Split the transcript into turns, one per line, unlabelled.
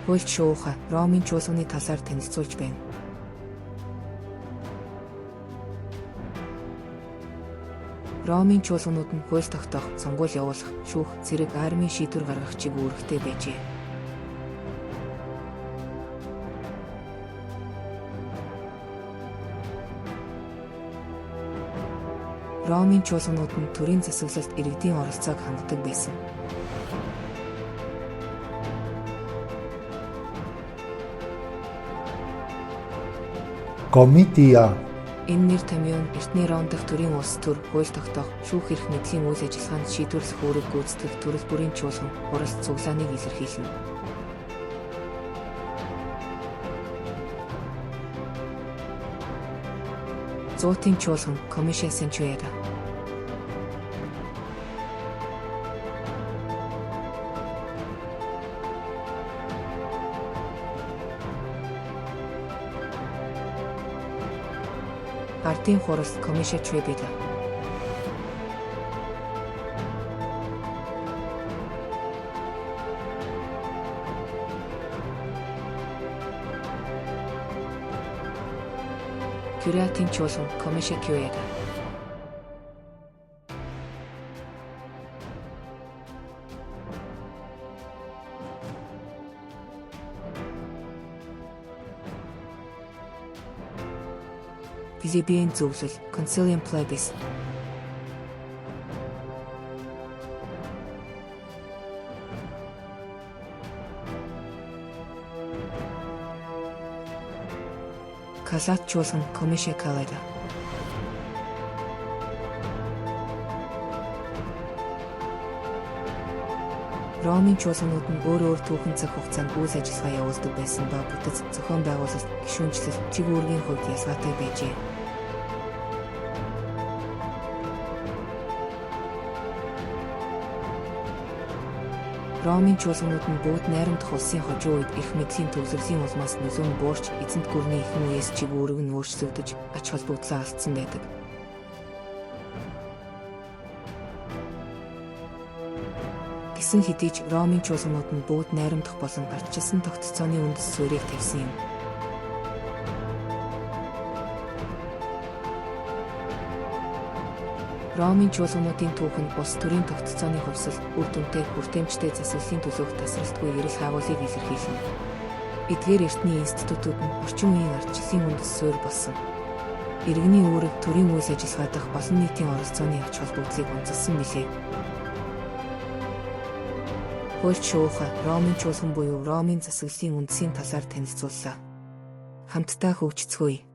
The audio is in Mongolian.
Хуульч шууха Ромын чуулганы талаар танилцуулж байна. Ромын чуулганууд нь хууль тогтоох, сонгуул явуулах, шүүх, цэрэг, армийн шийдвэр гаргах чиг үүрэгтэй байжээ. Ромын чуулганууд нь төрийн засаглалд иргэдийн оролцоог хангадаг байсан.
Comitia.
Энэ нэр томьёо нь эртний Ром дахь төрийн улс төр, хууль тогтоох, шүүх эрх мэдлийн үйл ажиллагаанд шийдвэрлэх үүрэг гүйцэтгэх төрөл бүрийн чуулган, хурал, цуглааныг илэрхийлнэ. Зуутын чуулган Comitia Centuriata. Ардын хурал Comitia Tributa. Кюриатын чуулган Comitia Curiata. Плебеийн зөвлөл Concilium Plebis. Калат чуулган Comitia Calata. Ромын чуулганууд нь өөр өөр түүхэн цаг хугацаанд үйл ажиллагаа явуулдаг байсан ба бүтэц, зохион байгуулалт, гишүүнчлэл, чиг үүргийн хувьд ялгаатай байжээ. Ромын чуулганууд нь бүгд найрамдах улсын хожуу үед эрх мэдлийн төвлөрлийн улмаас нөлөө нь буурч, эзэнт гүрний эхэн үеэс чиг үүрэг нь өөрчлөгдөж, ач холбогдлоо алдсан байдаг. Гэсэн хэдий ч Ромын чуулганууд нь бүгд найрамдах болон ардчилсан тогтолцооны үндэс суурийг тавьсан юм. Ромын чуулгануудын түүх нь улс төрийн тогтолцооны хувьсал, үр дүнтэй, хүртээмжтэй засаглалын төлөөх тасралтгүй эрэл хайгуулыг илэрхийлнэ. Эдгээр эртний институтууд нь орчин үеийн ардчлалын үндэс суурь болсон. Иргэний үүрэг, төрийн үйл ажиллагаа дахь олон нийтийн оролцооны ач холбогдлыг онцолсон билээ. Хуульч шууха Ромын чуулган буюу Ромын засаглалын үндсийн талаар танилцууллаа. Хамтдаа хөгжицгөөе.